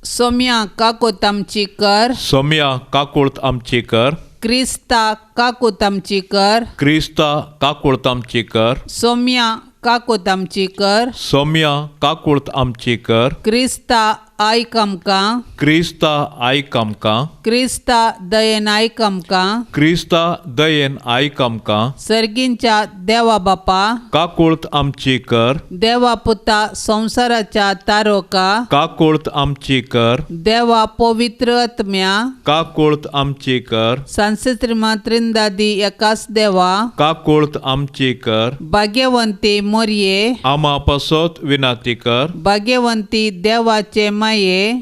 सोम्या काकूत आमची कर. सोम्या काकूळत आमची कर. क्रिस्ता काकूत आमची कर. क्रिस्ता काकूळत आमची कर. सोम्या काकूत आमची कर. सोम्या काकूत आमची कर. क्रिस्ता आयक आमकां. क्रिस्ता आयक आमकां. क्रिस्ता दयेन आयक आमकां. क्रिस्ता दयेन आयक आमकां. सर्गींच्या देवा बापा काकूत आमची कर. देवा पुता संवसाराच्या तारोका काकूत आमची कर. देवा पवित्र आत्म्या काकूत आमची कर. सांसेत्रिमा त्रिंदादी एकाच देवा काकूत आमची कर. भाग्यवंती मोरये आमा पासत विनाती कर. भाग्यवंती देवाचे माये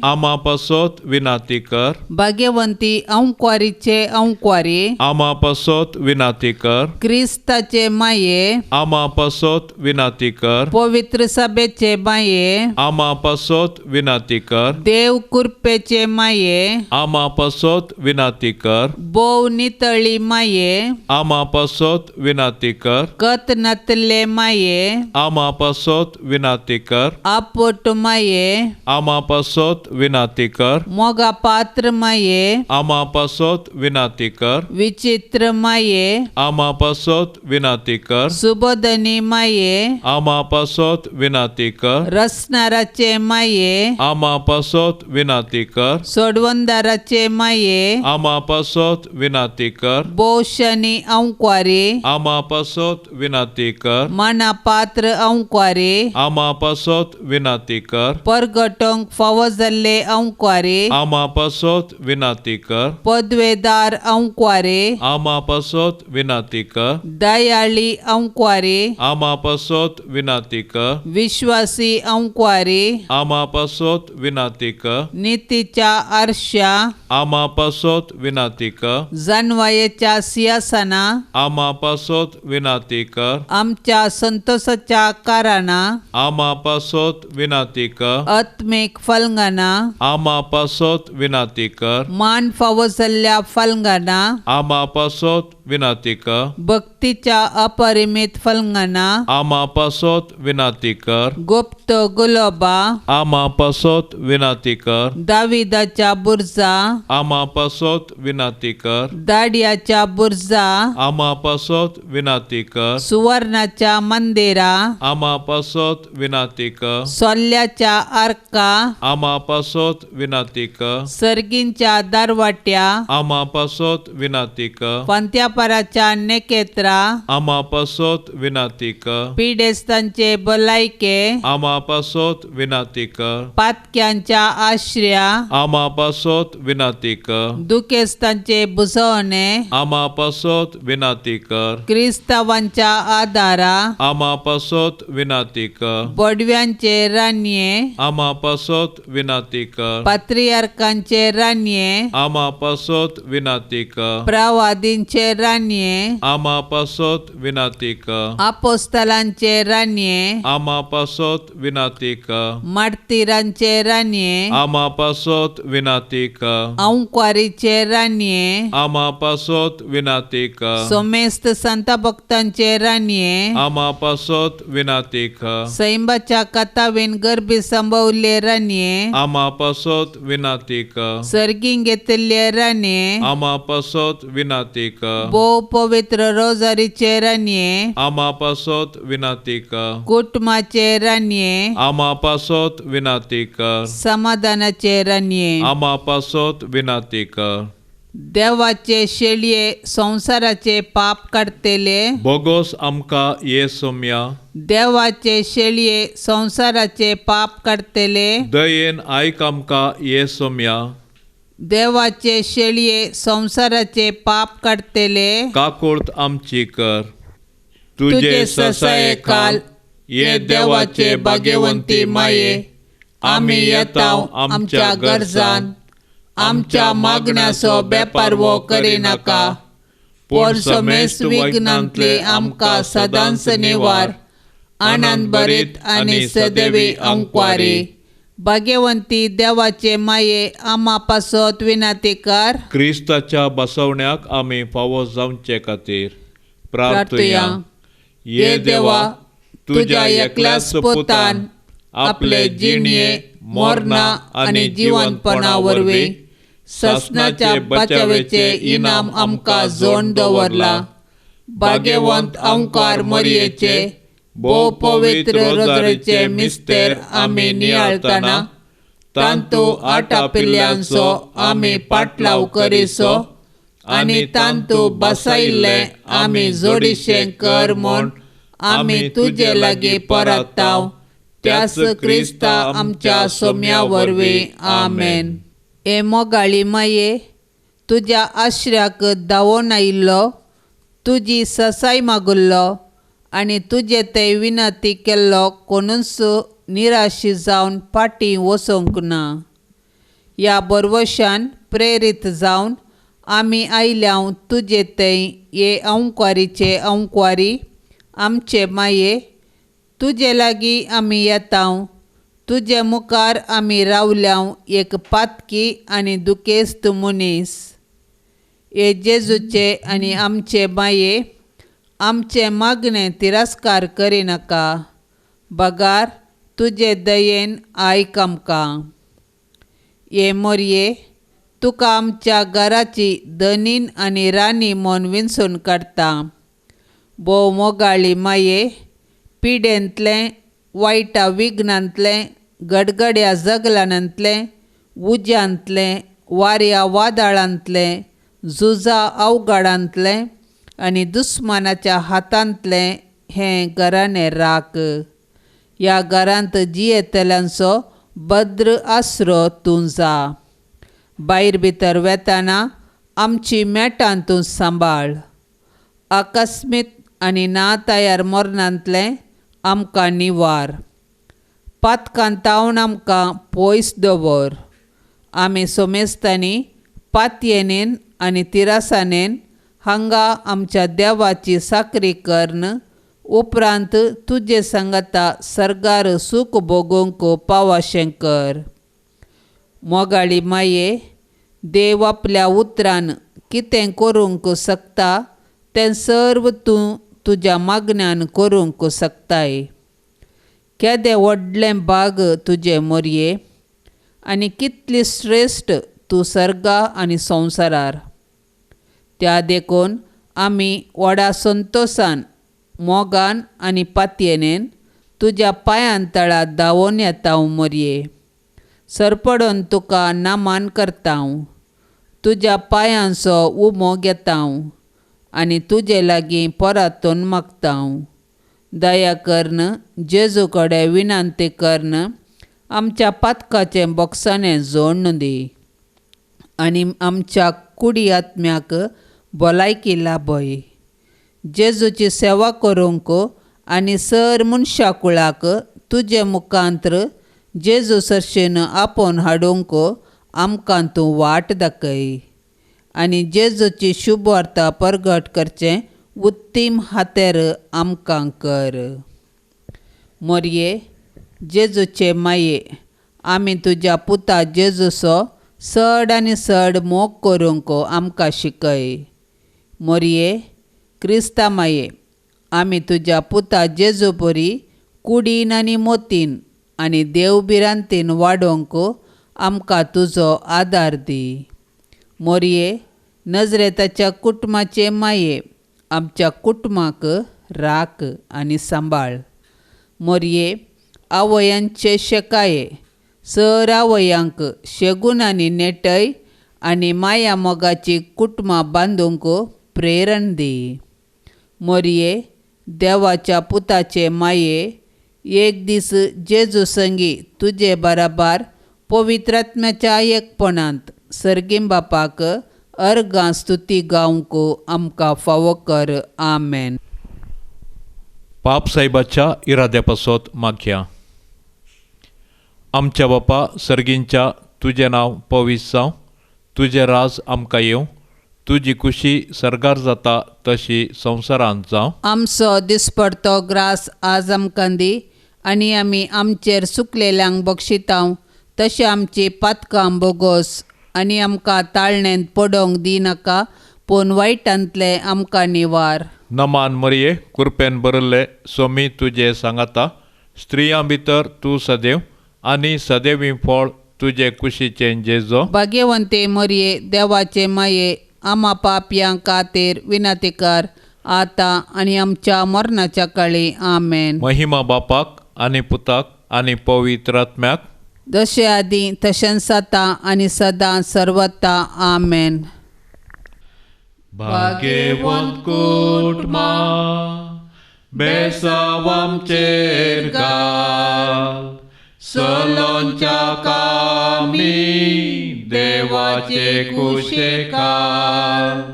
आमा पासत विनाती कर. भाग्यवंती अंकवारीचे अंकवारी आमा पासत विनाती कर. क्रिस्ताचे माये आमा पासत विनाती कर. पवित्र सभेचे माये आमा पासत विनाती कर. देव कृपेचे माये आमा पासत विनाती कर. भोव नितळी माये आमा पासत विनाती कर. कत नातले माये आमा पासत विनाती कर. आपोट माये आमा पासत विनाती कर. मोगा पात्र माये आमा पासत विनाती कर. विचित्र माये आमा पासत विनाती कर. सुबोधनी माये आमा पासत विनाती कर. रसनाराचे माये आमा पासत विनाती कर. सोडवंदाराचे माये आमा पासत विनाती कर. बोशनी अंकवारी आमा पासत विनाती कर. माना पात्र अंकवारी आमा पासत विनाती कर. परगटोंक फावो जाल्ले अंकवारी आमा पासत विनाती कर. पदवेदार अंकवारी आमा पासत विनाती कर. दयाळी अंकवारी आमा पासत विनाती कर. विश्वासी अंकवारी आमा पासत विनाती कर. नितीच्या आरश्या आमा पासत विनाती कर. जानवायेच्या सिंहासना आमा पासत विनाती कर. आमच्या संतोषाच्या कारणां आमा पासत विनाती कर. आत्मीक फलंगाना आमा पासत विनाती कर. मान फावो जाल्ल्या फलंगाना आमा पासत विनाती कर. भक्तीच्या अपरिमित फलंगाना आमा पासत विनाती कर. गुप्त गुलोबा आमा पासत विनाती कर. दाविदाच्या बुर्जा आमा पासत विनाती कर. दाडियाच्या बुर्जा आमा पासत विनाती कर. सुवर्णाच्या मंदिरा आमा पासत विनाती कर. सोल्ल्याच्या आर्का आमा पासत विनाती कर. सर्गींच्या दारवाट्या आमा पासत विनाती कर. पंत्यापराच्या नेकेत्रा आमा पासत विनाती कर. पिडेस्तांचे भलायके आमा पासत विनाती कर. पातक्यांच्या आश्र्या आमा पासत विनाती कर. दुखेस्तांचे बुजवणे आमा पासत विनाती कर. क्रिस्तावांच्या आदारा आमा पासत विनाती कर. बोडव्यांचे रानये आमा पासत विनाती कर. पात्रियार्कांचे रानये आमा पासत विनाती कर. प्रवादींचे रानये आमा पासत विनाती कर. आपोस्तलांचे रानये आमा पासत विनाती कर. मार्तीरांचे रानये आमा पासत विनाती कर. अंकवारीचे रानये आमा पासत विनाती कर. सोमेस्त संत भक्तांचे रानये आमा पासत विनाती कर. सैंबाच्या कथावीन गर्भी संभवले रानये आमा पासत विनाती कर. सर्गीं घेतिल्ले रानये आमा पासत विनाती कर. भोव पवित्र रोजारीचे रानये आमा पासत विनाती कर. कुटुंबाचे रानये आमा पासत विनाती कर. समाधानाचे रानये आमा पासत विनाती कर. देवाचे शेळये संवसाराचे पाप काडटले बोगोस आमकां ये सोम्या. देवाचे शेळये संवसाराचे पाप काडटले दयेन आयक आमकां ये सोम्या. देवाचे शेळये संवसाराचे पाप काडटले काकूत आमची कर. तुजे ससाये खाल ये देवाचे भाग्यवंती माये आमी येता आमच्या गरजान आमच्या मागण्याचो बेपारवो करिनाका पूण समेस्त विघ्नांतले आमकां सदांच निवार आनंद भरीत आनी सदैवी अंकवारी भाग्यवंती देवाचे माये आमा पासत विनाती कर. क्रिस्ताच्या बसवण्याक आमी फावो जावचे खातीर प्रार्थुया. ये देवा तुज्या एकल्याच पुतान आपले जिणये मोरना आनी जिवंतपणा वरवीं ससनाच्या बचावेचे इनाम आमकां जोड दवरला. भाग्यवंत अंकार मरयेचे भोव पवित्र रोजारीचे मिस्तेर आमी नियाळतना तांतू आटापिल्ल्यांचो आमी पाटलाव करिसो आनी तांतू बसायिल्लें आमी जोडिशें कर म्हूण आमी तुजे लागीं परताव त्याच क्रिस्ता आमच्या सोम्या वरवीं. आमेन. हे मोगाळी माये, तुज्या आश्र्याक धांवोन आयिल्लो, तुजी ससाय मागुल्लो आनी तुजे ते विनंती केल्लो कोणूच निराशी जावन फाटीं वचूंक ना. ह्या बरवशान प्रेरीत जावन आमी आयल्या तुजे थंय हे अंकवारीचे अंकवारी आमचे माये, तुजे लागीं आमी येता, तुजे मुखार आमी रावल्या एक पातकी आनी दुखेस्त मनीस. हे जेजूचे आनी आमचे माये, आमचें मागणें तिरस्कार करिनाका, बगार तुजे दयेन आयक आमकां. हे मोरये, तुका आमच्या घराची धनीन आनी राणी म्हूण विंचून काडटा. भोव मोगाळी माये, पिडेंतलें, वायटा विघ्नांतलें, गडगड्या जगलानांतलें, उज्यांतलें, वाऱ्या वादळांतलें, झुजा अवघडांतलें आनी दुस्मानाच्या हातांतलें हें घराणें राख. ह्या घरांत जियेतल्यांचो भद्र आसरो तूं जा. भायर भितर वेताना आमची मेटां तूं सांबाळ. आकस्मीत आनी ना तयार मरणांतलें आमकां निवार. पातकां तावन आमकां पयस दवर. आमी सोमेस्तांनी पातयेनेन आनी तिरासानेन हांगा आमच्या देवाची साकरी करून उपरांत तुजे सांगाता सर्गार सूख भोगूंक पावाशें कर. मोगाळी माये, देव आपल्या उतरान कितें करूंक शकता तें सर्व तूं तुज्या मागण्यान करूंक शकताय. केदें व्हडलें भाग तुजें मोरये आनी कितली श्रेश्ठ तूं सर्गा आनी संवसारार. त्या देखून आमी व्हडा संतोशान, मोगान आनी पातयेनेन तुज्या पांयां तळा धांवोन येता मोरये. सरपडून तुका नामान करता, तुज्या पांयांचो उमो घेता आनी तुजे लागीं परतून मागता. दया करून जेजू कडेन विनंती करून आमच्या पातकाचें बोगसाणें जोडून दी आनी आमच्या कुडी आत्म्याक भलायकी लाभय. जेजूची सेवा करूंक आनी सर मनशा कुळाक तुजे मुखांत्र जेजू सरशेन आपोवन हाडूंक आमकां तूं वाट दाखय आनी जेजूची शुभवार्ता परगट करचें उत्तीम हातेर आमकां कर. मोरये, जेजूचे माये, आमी तुज्या पुता जेजूचो चड आनी चड मोग करूंक आमकां शिकय. मोरये, क्रिस्ता माये, आमी तुज्या पुता जेजू परी कुडीन आनी मोतीन आनी देव भिरांतीन वाडोवंक आमकां तुजो आदार दी. मोरये, नजरेताच्या कुटुंबाचे माये, आमच्या कुटुंबाक राख आनी सांबाळ. मोरये, आवयांचे शेकाये, सर आवयांक शेगून आनी नेटय आनी माया मोगाची कुटुंबां बांदूंक प्रेरण दी. मोरये, देवाच्या पुताचे माये, एक दीस जेजू संगी तुजे बराबर पवित्रात्म्याच्या एकपणांत सर्गीं बापाक अर्गां स्तुती गावंक आमकां फावो कर. आमेन. पाप साहेबाच्या इराद्या पासत मागया. आमच्या बापा सर्गींच्या, तुजें नांव पवित्र जावं, तुजें राज आमकां येवं, तुजी खुशी सर्गार जाता तशी संवसारांत जावं. आमचो दिसपडतो ग्रास आज आमकां दी आनी आमी आमचेर सुकलेल्यांक बक्षितांव तशें आमची पातकां बोगोस आनी आमकां ताळणेंत पडोवंक दिनाका, पूण वायटांतलें आमकां निवार. नमान मरये, कृपेन भरिल्ले स्वामी तुजे सांगाता, स्त्रियां भितर तूं सदैव आनी सदैवी फळ तुजे कुशीचें जेजो. भाग्यवंते मरये, देवाचे माये, आमा पापयां खातीर विनंती कर आतां आनी आमच्या मरणाच्या काळी. आमेन. महिमा बापाक आनी पुताक आनी पवित्र आत्म्याक, जशें आदीं तशेंच आतां आनी सदां सर्वता. आमेन. भाग्यवंत कुटुंबा बेसांव आमचेर घाल, सलोंच्या कामी देवाचे कुशेकाल,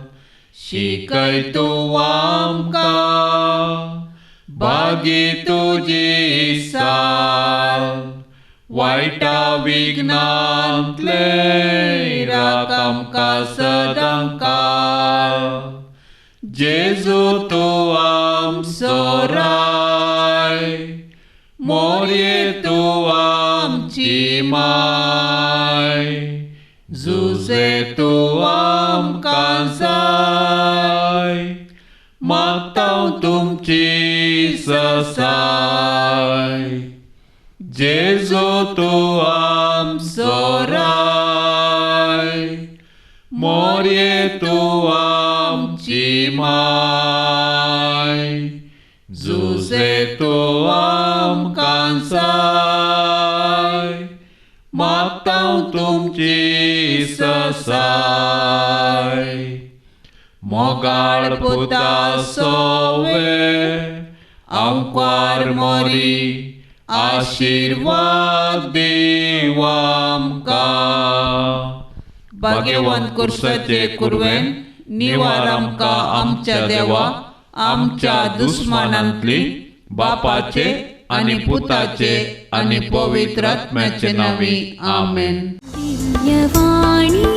शिकय तूं आमकां भागी तुजी साल, वायटा विघ्नांतले राख आमकां सदां काल. जेजू तूं आमचो राय, मोरये तूं आमची माय, जुजे तूं आमकां जाय, मागता तुमची ससाय. जेजू तूं आमचो राय, मोरये तूं आमची माय, जुजे तूं आमकां जाय, मागता तुमची ससाय. मोगाळ पुता सोवे आमकार मोरी, आशिर्वाद दीव आमकां. भाग्यवंत कुर्साचे कुरवेन निवार आमकां आमच्या देवा, आमच्या दुस्मानांतली, बापाचे आनी पुताचे आनी पवित्र आत्म्याचे नांवी. आमेन. दिव्यवाणी.